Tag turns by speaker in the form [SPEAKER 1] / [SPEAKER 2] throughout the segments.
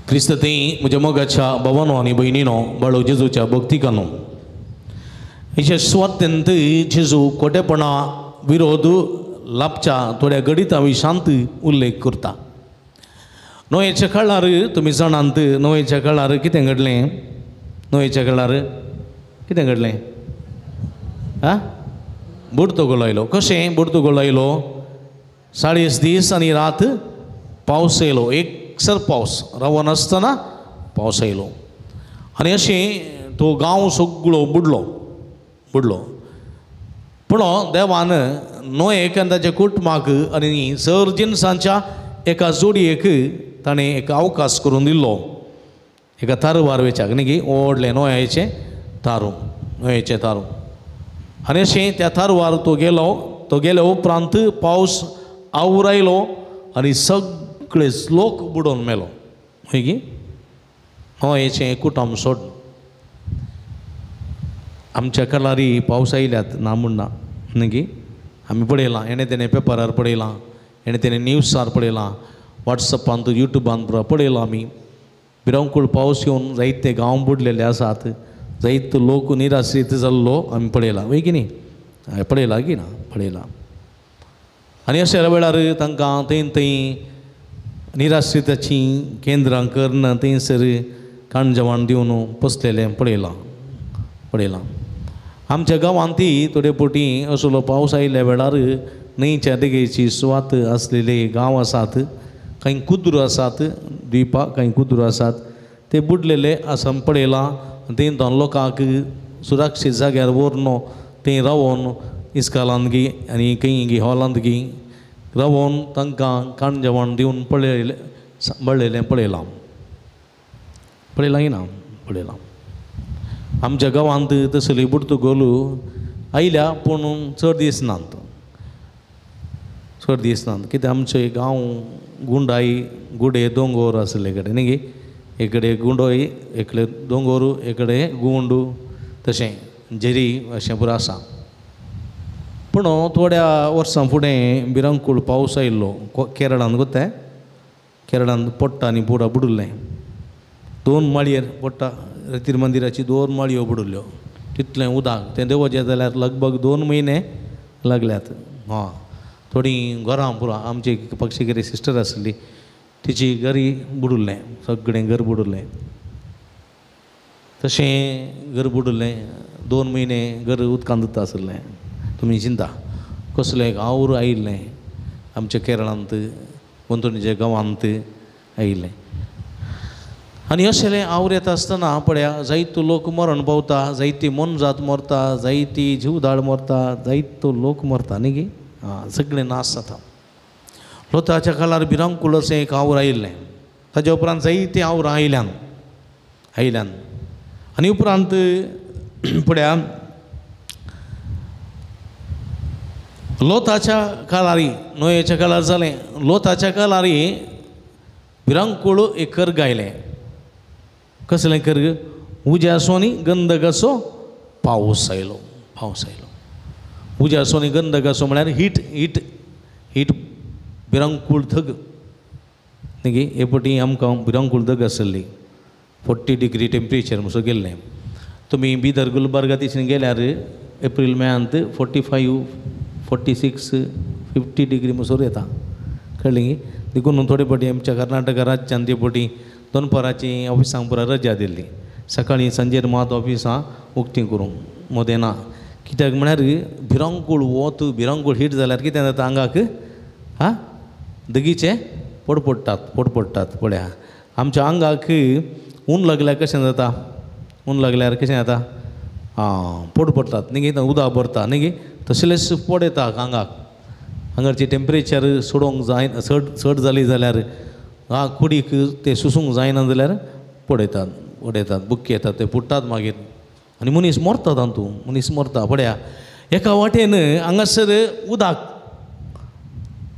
[SPEAKER 1] क्रिस्त थंय म्हज्या मोगाच्या भावानो आनी भयणीनो, बाळो जेजूच्या भक्तिकानो, हेच्या सुवातेंत जेजू खोटेपणा विरोध लाभच्या थोड्या गणिता विशांत उल्लेख करता. नोयेच्या काळार तुमी जाणात, नोयेच्या काळार कितें घडलें? नोयेच्या काळार कितें घडलें? आं, बुडतो आयलो. कशें बुडतो आयलो? 40 दीस आनी रात पावस येयलो, एकसर पावस रावनासतना पावस येयलो आनी अशें तो गांव सगळो बुडलो बुडलो. पूण देवान नोयेक आनी ताच्या कुटुंबाक आनी सर जिनसांच्या एका जोडयेक ताणें एक अवकाश करून दिल्लो, एका तारवार वेच्याक न्ही की व्हडलें नोयाचें तारूं, नोयेचें तारूं. आनी अशें त्या तारवार तो गेलो. तो गेल्या उपरांत पावस आवरायलो आनी सगळे लोक बुडोवन मेलो. हय की नोयेचें कुटुंब सोड. आमच्या काळारी पावस आयल्यात ना म्हणना न्ही की, आमी पळयलां, हेणें तेणें पेपरार पळयलां, हेणें तेणें न्यूजार पळयलां, वॉट्सएपांत युट्यूबान पळयलां आमी. भिरांकूळ पावस येवन जायते गांव बुडलेले आसात, जायते लोक निराश्रीत जाल्लो आमी पळयलां, वय की न्ही? हय, पळयलां की ना? पळयलां. आनी अशा वेळार तांकां थंय थंय निराश्रिताचीं केंद्रां करून थंयसर खाण जेवण दिवन पोसलेलें पळयलां पळयलां. आमच्या गांवांत ती थोडे फावटी असलो पावस आयिल्ल्या वेळार न्हंयच्या देगेची सुवात आसलेले गांव आसात, कांय कुद्रो आसात, द्विपा कांय कुद्रो आसात, ते बुडलेले आसा पळयलां. थंय लोकांक सुरक्षीत जाग्यार व्हरून थंय रावोन इस्कालांत गी आनी खंय गी हॉलांत गी रावोन तांकां खाण जेवण दिवन पळयलें सांबाळलेलें पळयलां पळयलां की ना? पळयलां. आमच्या गांवांत तसली बुडतुगोलू आयल्या पूण चड दीस नात, चड दीस नात. कित्याक आमचे गांव गुंडाई गुडे दोंगोर आसले कडेन न्ही गी, एकडे गुंडोय एकले दोंगोर, एकडे गुंडू, तशें झेरी अशें पुरो आसा. पूण थोड्या वर्सां फुडें भिरांकूळ पावस आयिल्लो केरळांत, गोते केरळांत पोट्टा आनी पुरा बुडुल्लें. 2 माळयेर पोट्टा रतीर मंदिराची 2 माळयो बुडुल्ल्यो, तितलें उदक तें देवोचें जाल्यार लगभग 2 म्हयने लागल्यात. हां, थोडीं घरां पुरा, आमची पक्षीगिरी सिस्टर आसली तिची घरी बुडुल्लें, सगळें घर बुडुल्लें. तशें घर बुडुल्लें, 2 म्हयने घर उदकांत उरता आसलें. तुमी चिंता कसलें आवर आयिल्लें आमच्या केरळांत, भोंवतणच्या गांवांत आयिल्लें. आनी अशें आवर येता आसतना पळया जायतो लोक मरण पावता, जायती मोनजात मरता, जायती जीवदाळ मरता, जायतो लोक मरता न्ही गी, आं, सगळें नाश जाता. लोताच्या काळार भिरांकूळ अशें एक आवर आयिल्लें. ताच्या उपरांत जायतीं आवरां आयल्यान आयल्यान. आनी उपरांत पळया लोताच्या काळारी, नोयेच्या काळार जालें, लोताच्या काळारी भिरांकूळ एक कर्ग आयलें. कसलें कर्ग? उज्याचो आनी गंधकाचो पावस आयलो, पावस आयलो. उज्याचो आनी गंधकाचो म्हळ्यार हीट हीट हीट, भिरांकूळ धग न्ही गी. हे फावटी आमकां भिरांकूळ धग आसली, 40 डिग्री टेम्परेचर म्हणसो गेल्लें. तुमी बिदर गुलबर्गा तिसून गेल्यार एप्रील मेयांत 45, 46, 50 डिग्री म्हणसर येता, कळ्ळें गी. देखून थोडे फावटी आमच्या कर्नाटक राज्यान ते फावटी दनपाराची ऑफिसांक पुरा रजा दिल्ली, सकाळीं सांजेर मात ऑफिसां उक्तीं करूंक मदें ना. कित्याक म्हळ्यार भिरांकूळ वत, भिरांकूळ हीट जाल्यार कितें जाता आंगाक, आं, दगीचे पोड पडटात, पोड पडटात. पळया आमच्या आंगाक ऊन लागल्यार कशें जाता, ऊन लागल्यार कशें जाता, आं, पोड पडटात न्ही गी, उदक भरता न्ही गी, तसलेच पोड येता आंगाक. हांगाची टेम्परेचर सोडोवंक जायना, चड चड जाली जाल्यार आं कुडीक ते सुसूंक जायना जाल्यार पोड येतात, पोड येतात, बुक्की येतात, ते फुट्टात मागीर आनी मनीस मरता तातूंत, मनीस मरता. पळया एका वाटेन हांगासर उदक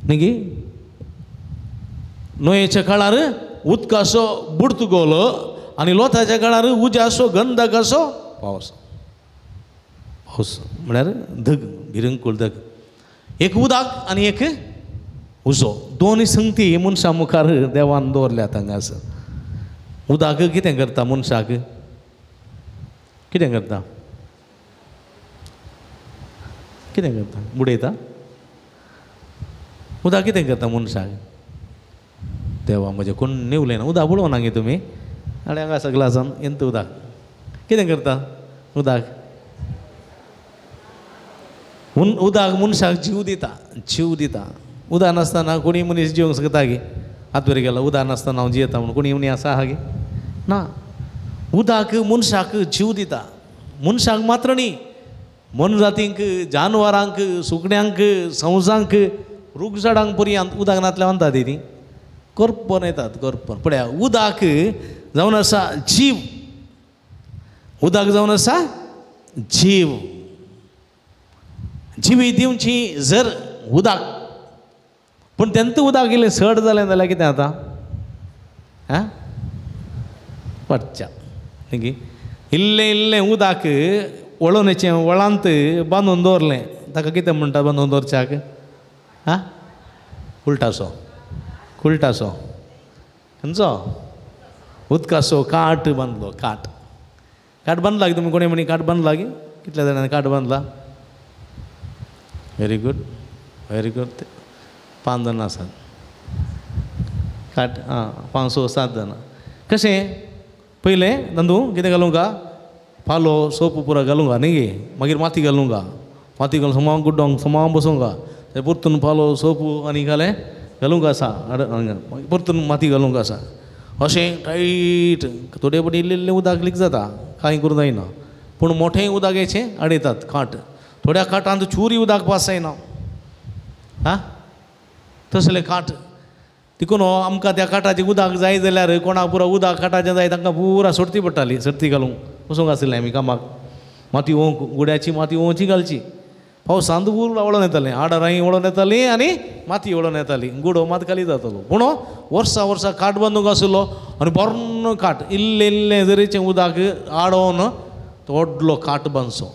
[SPEAKER 1] न्ही गी, न्हंयेच्या काळार उदकाचो बुडतुगोल आनी लोताच्या काळार उज्याचो गंधकाचो पावस, पावस म्हळ्यार धग, भिरंकूळ धग. एक उदक आनी एक उजो, दोनूय संगती मनशां मुखार देवान दवरल्यात हांगासर. उदक कितें करता मनशाक? कितें करता? कितें करता? बुडयता? उदक कितें करता मनशाक? देवा म्हजें कोण उलयना. उदक बुडोवना गे तुमी? आनी हांगा आसा ग्लासान एंत उदक. कितें करता उदक? उदक मनशाक जीव दिता, जीव दिता. उदक नासतना कोणी मनीस जिवंक शकता गे? हात वयर गेलो उदक नासतना हांव जियेता म्हणून कोणी मनीस आसा गे? ना. उदक मनशाक जीव दिता. मनशाक मात्र न्ही, मनजातींक, जानवरांक, सुकण्यांक, संवसांक, रूख झाडांक पर्यंत उदक नातल्यार म्हणटा ती करपन येतात, करपन. पळया उदक जावन आसा जीव, उदक जावन आसा जीव. जिवी दिवची जर उदक, पूण तेंत उदक इल्लें चड जालें जाल्यार कितें जाता? आं, पडच्या न्ही. इल्लें इल्लें उदक वळोवण्याचें वळांत बांदून दवरलें, ताका कितें म्हणटा बांदून दवरच्याक? आं, कुलटासो, कुलटासो खंयचो? उदकाचो काट बांदलो. काट, काट बांदला की तुमी? कोणी म्हणी काट बांदला की? कितल्या जाणांनी काट बांदला? Very good, very good. 5 जाणां आसात काट. आं, 5, 6, 7 जाणां. कशें पयलें तांदू कितें घालूंक का? पालो सोप पुरा घालूंक न्ही गे, मागीर माती घालूंक, माती घालून समा गुड्डोंक समा बसोवंक, ते परतून पालो सोप आनी घालें घालूंक आसा, मागीर परतून माती घालूंक आसा. अशें टायट थोडे फावटी इल्लें इल्लें उदक लीक जाता, कांय करूं जायना. पूण मोठें उदक येचें आडयतात काट. थोड्या काटांत चुरी उदक पास जायना. आं, तसलें काट. देखून आमकां त्या काटाचें उदक जाय जाल्यार कोणाक पुरो उदक काटाचें जाय तांकां पुरा सोडती पडटाली. सर्ती घालूंक वचूंक आसलें आमी कामाक. माती ओंक, गुड्याची माती ओंची घालची. पावसांत पुरो वळोन येतालें, आडारांय वळोन येतालीं आनी माती वळोन येताली. गुडो मात खाली जातालो. पूण वर्सां वर्सां काट बांदूंक आसलो आनी बरो काट, इल्लें इल्लें जरीचें उदक आडोवन तो व्हडलो काट बांदचो.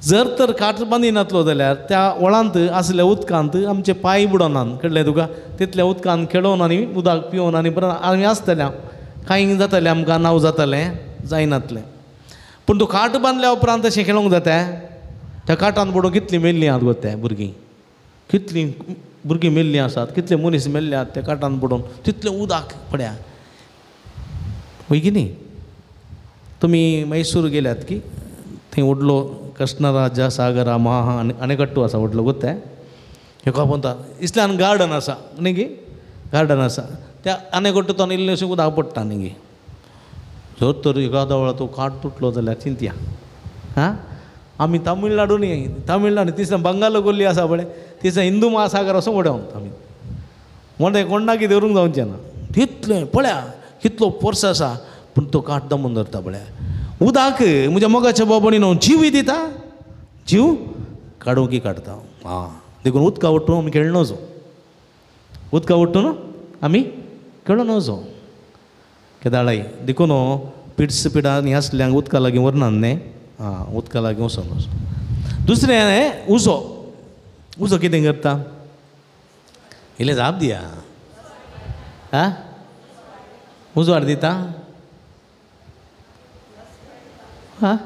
[SPEAKER 1] जर तर काट बांदिनातलो जाल्यार त्या वळांत आसल्या उदकांत आमचे पांय बुडोनात, कळ्ळें तुका? तितल्या उदकांत खेळोवन आनी उदक पिवन आनी परत आमी आसतले, कांय जातालें आमकां, नांव जातालें जायनातलें. पूण तो काट बांदल्या उपरांत तशें खेळोंक जाता? त्या काटान बुडोवन कितलीं मेल्लीं आहात गो ते भुरगीं, कितलीं भुरगीं मेल्लीं आसात, कितले मनीस मेल्ले आहात त्या काटान बुडोवन, तितलें उदक पळया. वय की न्ही? तुमी मैसूर गेल्यात की थंय व्हडलो कृष्णराजा सागरा महा अणेकट्टू आसा व्हडलो गोत्ता, हेका पोंता इसल्यान गार्डन आसा न्ही गे, गार्डन आसा. त्या अणेकट्टू तो इल्लें उदक पडटा न्ही गे. जर तर एकादा वेळार तो काट तुटलो जाल्यार चिंतया. आं, आमी तामिळनाडू न्ही, तामिळनाडू तिसरा बंगाल कोल्ली आसा पळय, तिसरा हिंदू महासागर असो उडोवन आमी म्हणटा कोणाक धरूंक जावचें ना तितलें. पळया कितलो फोर्स आसा, पूण तो काट दमून धरता. पळया उदक म्हज्या मोगाच्या बाबांनी न्हू जीवय दिता, जीव काडूंक काडटा. आं, देखून उदका वट्टून आमी खेळना वचो, उदका वट्टून आमी खेळून वचो केदाळाय. देखून पिड्स पिडांनी आसल्यांक उदका लागीं व्हरनात न्ही. आं, उदका लागीं वचोन वचो. दुसरें उजो. उजो कितें करता? इल्लें जाप दिया. आं, उजो हाड दिता? आं,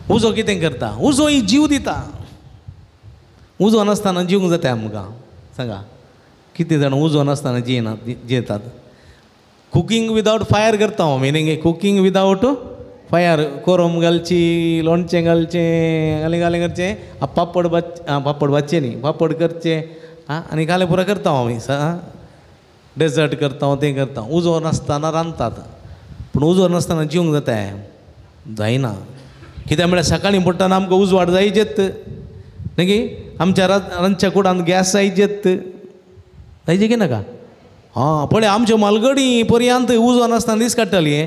[SPEAKER 1] उजो कितें करता? उजो ही जीव दिता. उजो नासतना जिवंक जाता आमकां? सांगा कितें जाण उजो नासतना जियेना, जियेतात? कुकींग विदावट फायर करता आमी न्ही, कुकींग विदावट फायर. कोरम घालची, लोणचें घालचें, घालें घालें करचें, पापड पापड भाजचें न्ही, पापड करचें. आं, आनी घालें पुरो करता आमी, डेजर्ट करता, तें करता. उजो नासतना रांदतात, पूण उजो नासतना जिवंक जाता? जायना. कित्याक म्हळ्यार सकाळीं पडटना आमकां उजवाड जायचेत न्ही, आमच्या रांदच्या कुडांत गॅस जायचेत, जायचे की नाका? आं, पळय आमच्यो मालगडी पर्यंत उजो नासतना दीस काडटाली.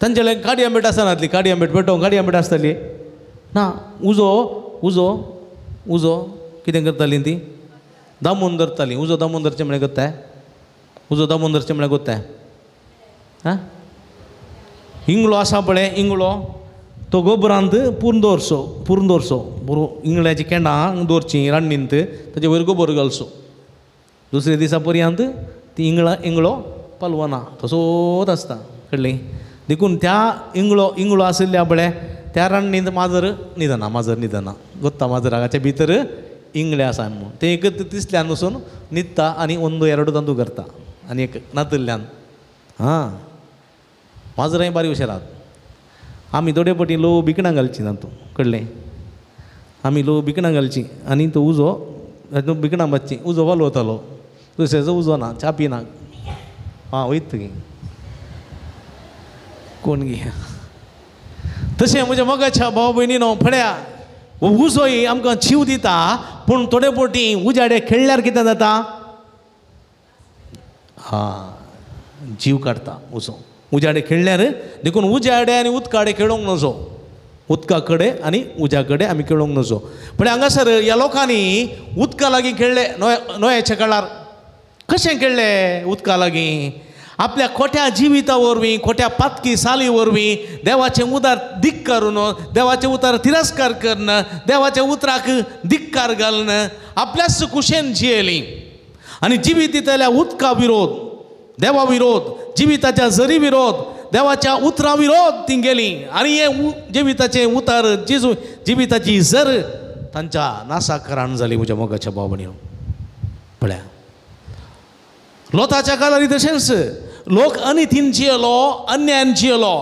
[SPEAKER 1] तांचे लागीं काडी आंबेट आसनातली, काडी आंबेट पेटोवंक काडी आंबेट आसताली ना. उजो उजो उजो कितें करतालीं ती? दामून धरतालीं. उजो दामून धरचें म्हळ्यार करताय? उजो दामून धरचें म्हळ्यार करताय? आं, इंगळो आसा पळय, इंगळो तो गोबरांत पुरून दवरचो, पुरून दवरचो बरो. इंगळ्याचीं केंडां दवरचीं रान्नींत, ताजे वयर गोबर घालचो. दुसरे दिसा पर्यंत ती इंगळो पालवना, तसोच आसता. कळ्ळें? देखून त्या इंगळो इंगळो आशिल्ल्या पळय त्या रान्नींत माजर न्हिदना, माजर न्हिदना, गोत्ता माजराच्या भितर इंगळे आसा म्हणून तें एक तिसल्यान वचून न्हिदता आनी ओंदो एरडो तांदू करता आनी एक नातल्ल्यान. हां, माजरांय बारी हुशारात. आमी थोडे पटी लो बिकणां घालचीं तातूंत. कळ्ळें? आमी लो बिकणां घालचीं आनी तो उजो तातूंत बिकणां भाजचीं, उजो वालोवतालो, दुसऱ्याचो उजो ना, च्या पिना. आं वयत गे कोण गे. तशें म्हज्या मोगाच्या भाव भयणीनो, फळ्या उजोय आमकां जीव दिता, पूण थोडे पटी उजाडे खेळ्ळ्यार कितें जाता? हां, जीव काडटा उजो उजाडे खेळ्ळ्यार. देखून उजाडे आनी उदकाडे खेळोंक नजो, उदका कडेन आनी उज्या कडेन आमी खेळोंक नजो. पण हांगासर ह्या लोकांनी उदका लागीं खेळ्ळे नोयाच्या काळार. कशें खेळ्ळे उदका लागीं? आपल्या खोट्या जिविता वरवीं, खोट्या पातकी साली वरवीं देवाचें उदार दिक करून, देवाचें उतार तिरस्कार करून, देवाच्या उतराक धिक्कार घालून आपल्याच कुशेन जियेली आनी जिवीत दितल्या उदका विरोध, देवा विरोध, जिविताच्या जरी विरोध, देवाच्या उतरा विरोध ती गेली आनी हे जिविताचें उतार जिजू जिविताची जर तांच्या नासाकरान जाली. म्हज्या मोगाच्या भाव भयणीनो, पळया लोताच्या काळार तशेंच लोक अनितीन जियेलो, अन्यायान जियेलो,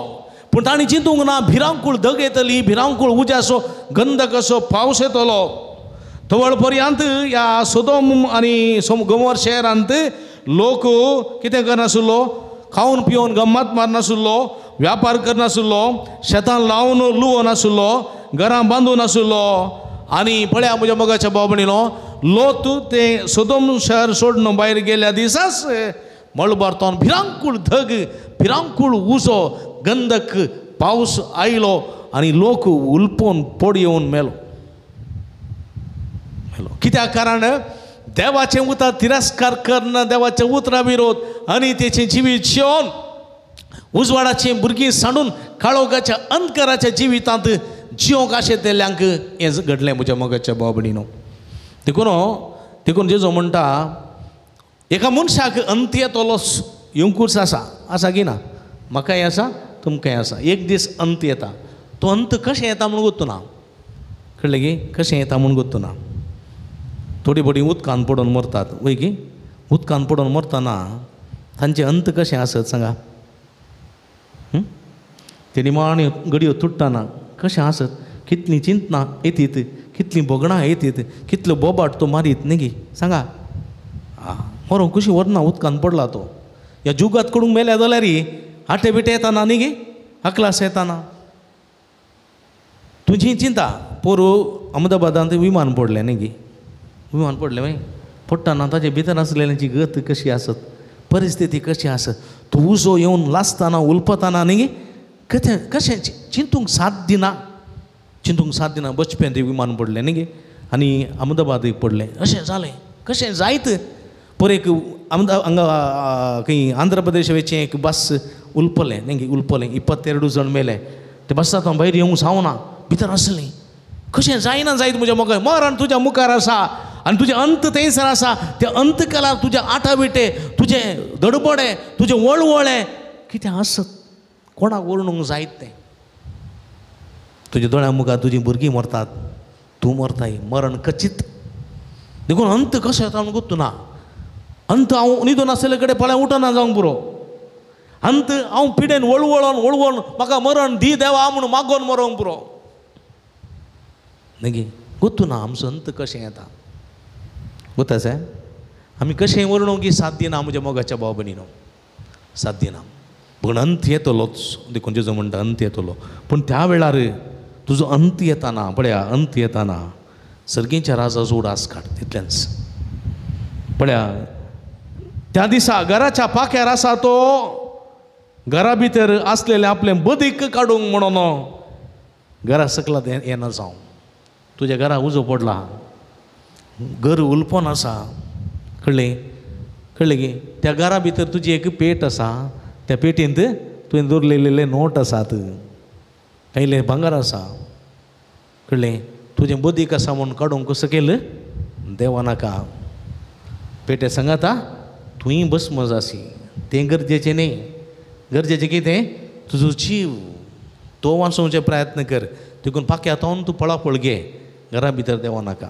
[SPEAKER 1] पूण तांणी चिंतूंक ना भिरांकूळ दग येतली, भिरांकूळ उज्याचो गंधकाचो पावस येतलो. तवळ पर्यंत ह्या सोदोम आनी गोमोर शहरांत लोक कितें करनासलो, खावन पिवन गम्मत मारनासलो, व्यापार करनासलो, शेतां लावन लुवनासलो, घरां बांदून आसलो. आनी पळया म्हज्या मोगाच्या भाव भयणीनो, लोत तें सोदोम शहर सोडून भायर गेल्या दिसाच मळबार तोन भिरांकूळ धग, भिरांकूळ उजो, गंधक पावस आयलो आनी लोक उलपोवन पड येवन मेलो मेलो. कित्याक? कारण देवाचें उतर तिरस्कार करून, देवाचें उतरा विरोध आनी तेचें जिवीत जिवन उजवाडाचें भुरगीं सांडून काळोखाच्या अंधकाराच्या जिवितांत जिवंक आशेतल्यांक हें घडलें म्हज्या मोगाच्या भाव भयणीनो. देखून देखून जेजो म्हणटा एका मनशाक अंत येतलोच, येवंकूच आसा, आसा की ना? म्हाकाय आसा, तुमकांय आसा. एक दीस अंत येता. तो अंत कशें येता म्हूण गोत्तू ना. कळ्ळें की? कशें येता म्हूण गोत्तू ना. थोडी थोडी उदकान पडून मरतात वय की? उदकान पडून मरतना तांचें अंत कशें आसत सांगा? ते निमाण्यो घडयो तुट्टना कशें आसत? कितलीं चिंतनां येतीत, कितलीं भोगणां येतीत, कितलो बोबाट तो मारीत न्ही गी? सांगा. आं, मरोंक कशी व्हरना उदकान पडला तो. ह्या जुगात कडूंक मेल्या जाल्यार आटे बिटे येताना न्ही गी, अकलास येताना. तुजी चिंता. पोरू अहमदाबादांत विमान पडलें न्ही गी, विमान पडलें मागीर पडटना ताजे भितर आसलेल्यांची गत कशी आसत, परिस्थिती कशी आसत, तो उजो येवन लासतना उलपतना न्ही गी कशें कशें चिंतूंक साथ दिना, चिंतूंक साथ दिना. बचप्यान तें विमान पडलें न्ही गे आनी अहमदाबादूय पडलें. अशें जालें कशें जायत. पर एक हांगा खंय आंध्र प्रदेश वयचें एक बस उलपलें न्ही गे, उलपलें, 22 जण मेले. ते बसांत भायर येवंक जावना, भितर आसलीं. कशें जायना जायत म्हज्या मुखार मरण तुज्या मुखार आसा आनी तुजें अंत थंयसर आसा. त्या अंत काळार तुज्या आटा विटे, तुजें दडबडे, तुजें वळवळें कितें आसत कोणाक वर्णूंक जायत तें. तुज्या दोळ्या मुखार तुजीं भुरगीं मरतात, तूं मरताय, मरण खचीत. देखून अंत कशें येता म्हूण गोत्तू ना. अंत हांव न्हिदून आसले कडेन पळय उठना जावंक पुरो. अंत हांव पिडेन वळवळोन वळवळोन म्हाका मरण दी देवा म्हूण मागोन मरोंक पुरो. न्ही गोत्तू ना आमचो अंत कशें येता. गोत्ता साहेब आमी कशें वर्णूंक की साथ दिना म्हज्या मोगाच्या भाव भयणीनो, साथ दिना. पूण अंत येतलोच. देखून जेजो म्हणटा अंत येतलो. पूण त्या वेळार तुजो अंत येताना पळया, अंत येताना सर्गीच्या राजाचो उडास काड तितलेंच. पळया त्या दिसा घराच्या पाख्यार आसा तो घरा भितर आसलेलें आपलें बदीक काडूंक म्हणून घरा सकला येना जावं. तुज्या घरा उजो पडला, घर उलपोन आसा, कळ्ळें? कळ्ळें की? त्या घरा भितर तुजी एक पेट आसा, त्या पेटींत तुवें दवरलेले नोट आसात, कायले भांगर आसा, कळ्ळें? तुजें बदीक आसा म्हूण काडूंक सकयल देवा नाका. पेटे सांगाता तुंय भस्म जासी. तें गरजेचें न्ही. गरजेचें कितें? तुजो जीव तो वाचोवचे प्रयत्न कर. देखून पाक्यातोन तूं पळापळ घे, घरा भितर देंवो नाका.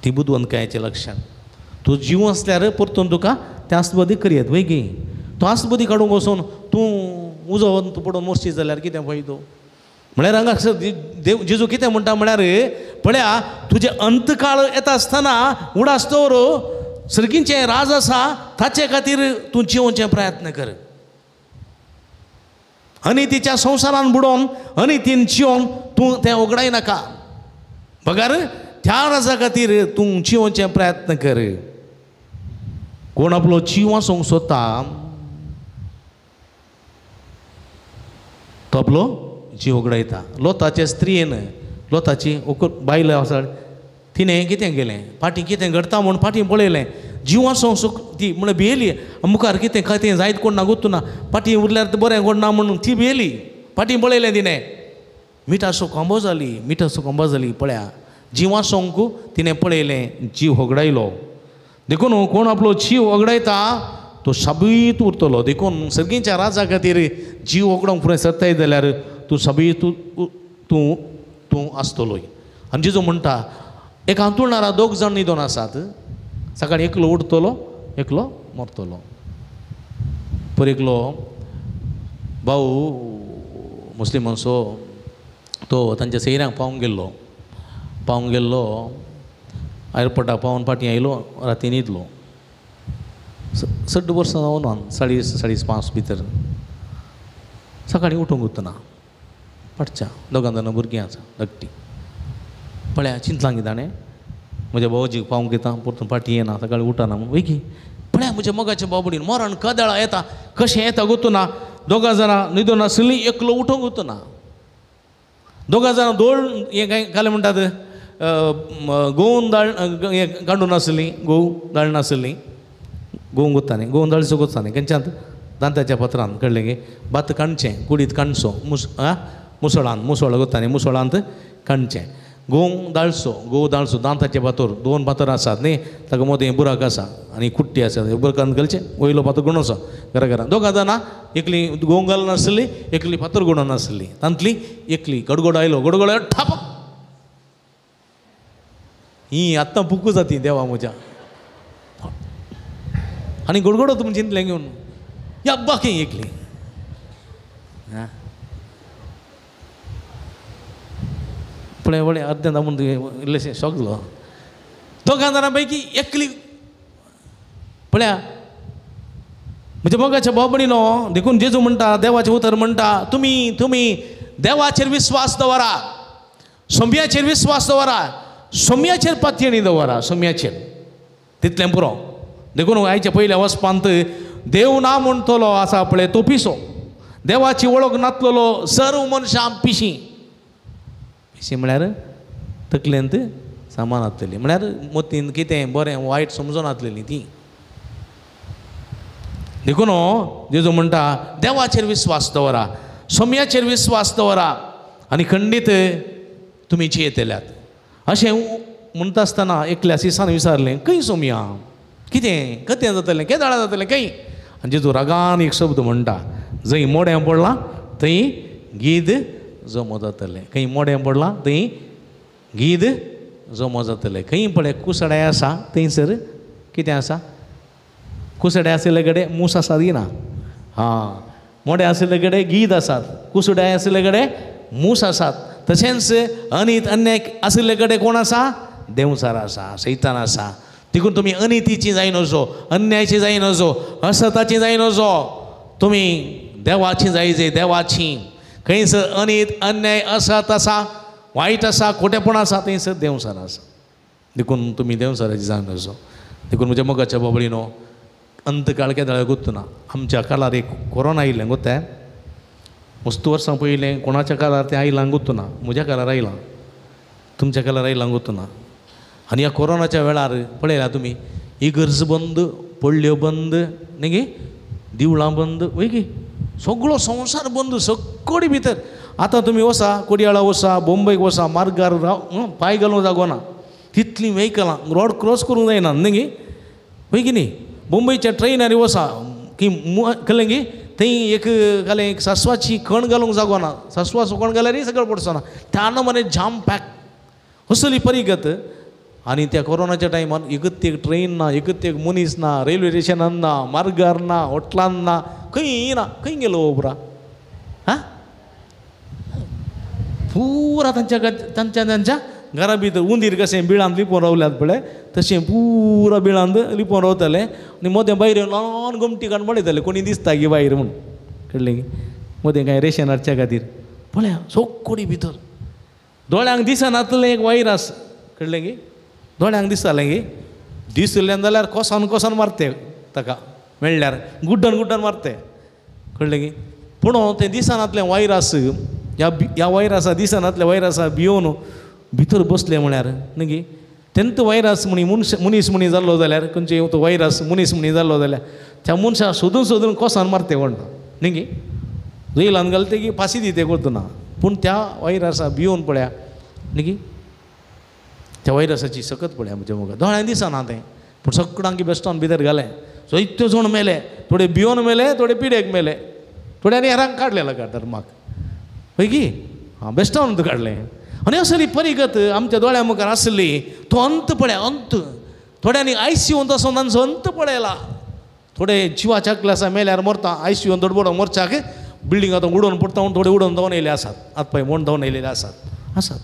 [SPEAKER 1] ती बुदवंतकायेचें लक्षण. तूं जीव आसल्यार परतून तुका तें आसबदी करयत वय गी. तूं आसबदी काडूंक वचून तूं उजो तूं पडून मोरशी जाल्यार कितें फायदो? म्हळ्यार हांगा देव जेजू कितें म्हणटा म्हळ्यार पळया तुजें अंतकाळ येता आसतना उडास दवर सर्गीचें राज आसा ताचे खातीर तूं जिवोवचें प्रयत्न कर. आनी तिच्या संवसारान बुडोवन आनी तीन जिवन तूं तें ओगडाय नाका, बगर त्या राजा खातीर तूं जिवोवचें प्रयत्न कर. कोण आपलो जीव आसूंक सोदता तो आपलो जीव उगडायता. लोताचे स्त्रियेन लोताची बायल आसा तिणें कितें केलें, फाटीं कितें घडटा म्हूण फाटीं पळयलें, जीव आसूंक ती म्हण भियेली. मुखार कितें कितें जायत कोण ना गोत्तू ना, फाटीं उरल्यार बरें कोण ना म्हणून ती भियेली. फाटीं पळयलें तिणें, मिठासो कोंबो जाली, मिठासो कोंबो जाली. पळया जीव आसूंक तिणें पळयलें, जीव होगडायलो. देखून कोण आपलो जीव होगडायता तो साबीत उरतलो. देखून सर्गीच्या राजा खातीर जीव होगडोवंक फुडें सरताय जाल्यार तूं साबीत तूं तूं आसतलोय. आनी जेजू म्हणटा एक हांतुळणारा दोग जाण न्हिदोन आसात, सकाळीं एकलो उठतलो एकलो मरतलो. पर एकलो भाऊ मुस्लिमांचो तो तांच्या सैऱ्यांक पावंक गेल्लो, पावंक गेल्लो एअरपोर्टाक पावून फाटीं आयलो, राती न्हिदलो. सड्ड वर्सां जावन 4.5 भितर सकाळीं उठूंक उरतना फाटच्या दोगां जाणां भुरगीं आसा धाकटी. पळया चिंतलां की ताणें म्हज्या भावजीक पावंक येता परतून फाटीं येना सकाळीं उठना म्हूण वयकी. पळया म्हज्या मोगाच्या बाबडीन मरण कदळा येता कशें येता गोतूना. दोगां जाणां न्हिदून आसलीं, एकलो उठूंक उरतना. दोगां जाणां दोळ हें काय घालें म्हणटात गोवन दाळ हें काडून आसलीं, गोव दाळ नासली, गोवंक वता न्ही, गोवन दाळ वता न्ही खंयच्यान दांत्याच्या पत्रान कळ्ळें गे. भात काणचें कुडीत काणचो मुसळान मुसळ वता न्ही, मुसळांत काणचें. गोव दाळचो, गोव दाळचो दांताचे फातर, दोन फातर आसात न्ही, ताका मदें बुराक आसा आनी कुट्टी आसा, बुराकान घालचें वयलो फातर गुणोचो घरा घरा. दोगां जाणां एकली गोव घालून आसली, एकली फातर गुणोन आसली. तांतली एकली गडगड आयलो, गडगड आयलो ठाप ही आत्तां पुकू जाती देवा म्हज्या. आनी गडगडो तुमी चिंतलें घेवन या बाकी एकली पळय पळय अर्दें दामून इल्लेशें शॉक जालो. दोगां जाणां पैकी एकली पळया म्हज्या मोगाच्या बाबडीनो. देखून जेजू म्हणटा देवाचें उतर म्हणटा तुमी तुमी देवाचेर विस्वास दवरा, सोंब्याचेर विस्वास दवरा, सोम्याचेर पातयेणी दवरा, सोम्याचेर तितलें पुरो. देखून आयच्या पयल्या वचपांत देव ना म्हणटलो आसा पळय तो पिसो, देवाची वळख नातलेलो सर्व मनशां पिशीं. पिशीं म्हळ्यार तकलेंत सामान आसतली, म्हळ्यार मतीन कितें बरें वायट समजून आसलेली ती. देखून जेजू म्हणटा देवाचेर विस्वास दवरा, सोम्याचेर विस्वास दवरा आनी खंडीत तुमी जियेतल्यात. अशें म्हणटा आसतना एकल्या सिसान विचारलें खंय सोमया कितें कतें जातलें केदाळा जातलें खंय. आनी जेजू रागान एक शब्द म्हणटा जंय मोडें पडलां थंय गीद जमो जातलें. खंय मोडें पडलां थंय गीद जमो जातलें. खंय पळय कुसडे आसा थंयसर कितें आसा, कुसडे आशिल्ले कडेन मूस आसा दिना, हां मोडें आशिल्ले कडेन गीद आसात, कुसडे आशिल्ले कडेन मूस आसात. तशेंच अनीत अन्याय आशिल्ले कडेन कोण आसा, देंवचार आसा, सैतान आसा. देखून तुमी अनितीची जाय नजो, अन्यायची जाय नजो, असताची जाय नजो, तुमी देवाची जाय जे देवाची. खंयसर अनीत अन्याय असत आसा, वायट आसा, खोटेपण आसा, थंयसर देंवचार आसा. देखून तुमी देंवचाराची जाय नजो. देखून म्हज्या मोगाच्या बाबडीनो अंतकाळ केदाळ गोत्तना. आमच्या काळार एक कोरोना आयिल्लें गोत्ता, मस्त वर्सां पयलें कोणाच्या काळार तें आयलां गोत्तना, म्हज्या काळार आयलां, तुमच्या काळार आयलां गोत्तना. आनी ह्या कोरोनाच्या वेळार पळयला तुमी इगर्ज बंद, पडल्यो बंद न्ही गे, दिवळां बंद वय गे, सगळो संवसार बंद सगळी भितर. आतां तुमी वसा कोडयाळा वसा, बोंबयक वसा, मार्गार राव पांय घालूंक जागो ना, तितलीं वेहिकलां रोड क्रॉस करूंक जायना न्ही गे, वय की न्ही. मुंबयच्या ट्रेनार वसा की कळ्ळें की थंय एक घालें एक सासवाची कण घालूंक जागो ना, सासवाचो कण घाल्यारय सगळें पडचो ना, त्या नमुने जाम पॅक असली परिगत. आनी त्या कोरोनाच्या टायमान एकत एक ट्रेन ना, एकत एक मनीस ना, रेल्वे स्टेशनान ना, मार्गार ना, हॉटलान ना, खंय ना, खंय गेलो पुरा हां पुरा तांच्या तांच्या तांच्या घरा भितर उंदीर कशें बिळांत लिपोवन रावल्यात पळय तशें पुरा बिळांत लिपोवन रावताले आनी मदें भायर येवन ल्हान गोमटी काडून पळयताले कोणी दिसता की भायर म्हूण कळ्ळें की मदें कांय रेशन हाडच्या खातीर पळया सोकोडी भितर दोळ्यांक दिसनातलें एक वायरस कळ्ळें की दोळ्यांक दिसतालें की दिसलें जाल्यार कोसान कोसान मारते ताका मेळ्ळ्यार गुड्डन गुड्डन मारते कळ्ळें की. पूण तें दिसनातलें वायरस ह्या ह्या वायरसा दिसनातलें वायरसा भियोवन भितर बसलें म्हळ्यार न्ही की तेंत वायरस म्हणी मनश मनीस म्हणी जाल्लो जाल्यार खंयचे तो वायरस मनीस म्हणी जाल्लो जाल्यार त्या मनशा सोदून सोदून कोसान मारते कोण न्ही की जैलान घालते की फांशी दिते करतना. पूण त्या वायरसा भियोवन पळया न्ही की त्या वायरसाची सकत पळया म्हज्या मुखार दोळ्यान दिसना तें, पूण सगळ्यांक बेस्टान भितर घालें जायते जाण मेले, थोडे भियोवन मेले, थोडे पिडेक मेले, थोड्यांनी हेरांक काडले लगातार धर्माक हय की हां बेस्टावन काडलें. आनी असली परिगत आमच्या दोळ्या मुखार आसली तो अंत पळय अंत. थोड्यांनी आयसीयूंत आसून तांचो अंत पळयला, थोडे जिवाच्या क्लासा मेल्यार मरता आयसीयूंत दडबडो मरच्याक बिल्डींग आतां उडोवन पडटा म्हूण थोडे उडोवन धांवन येयले आसात, हात पांय मोडून धांवन येयलेले आसात आसात.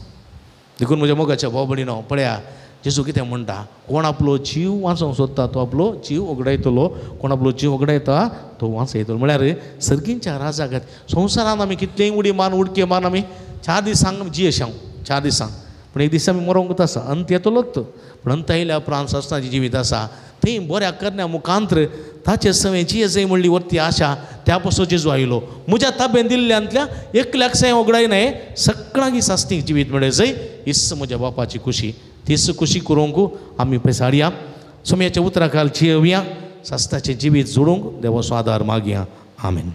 [SPEAKER 1] देखून म्हज्या मोगाच्या भाव भयणीनो पळया जेजू कितें म्हणटा, कोण आपलो जीव वांचोवंक सोदता तो आपलो जीव वगडायतलो, कोण आपलो जीव वगडायता तो वांचयतलो. म्हळ्यार सर्गींच्या राजा खातीर संवसारांत आमी कितलेंय उडी मारून उडकी मारून आमी 4 दिसांक जियेशांव 4 दिसांक, पूण एक दीस आमी मरोंकूच आसा, अंत येतलोच. पूण अंत आयल्या उपरांत सस्नाचें जिवीत आसा थंय बऱ्या करण्या मुखांत्र ताचे सवें जियेजय म्हणली वरती आशा त्या पासून जेजू आयलो म्हज्या ताबेन दिल्ल्यांतल्या एकल्याक सय वगडायनाय सगळ्यांक सास्तीक जिवीत मेळजय हीच म्हज्या बापाची खुशी. तीच खुशी करूंक आमी पेसाडया सोम्याच्या उतरा खाल जियेवया सास्ताचें जिवीत जोडूंक देवाचो आदार मागया. आमेन.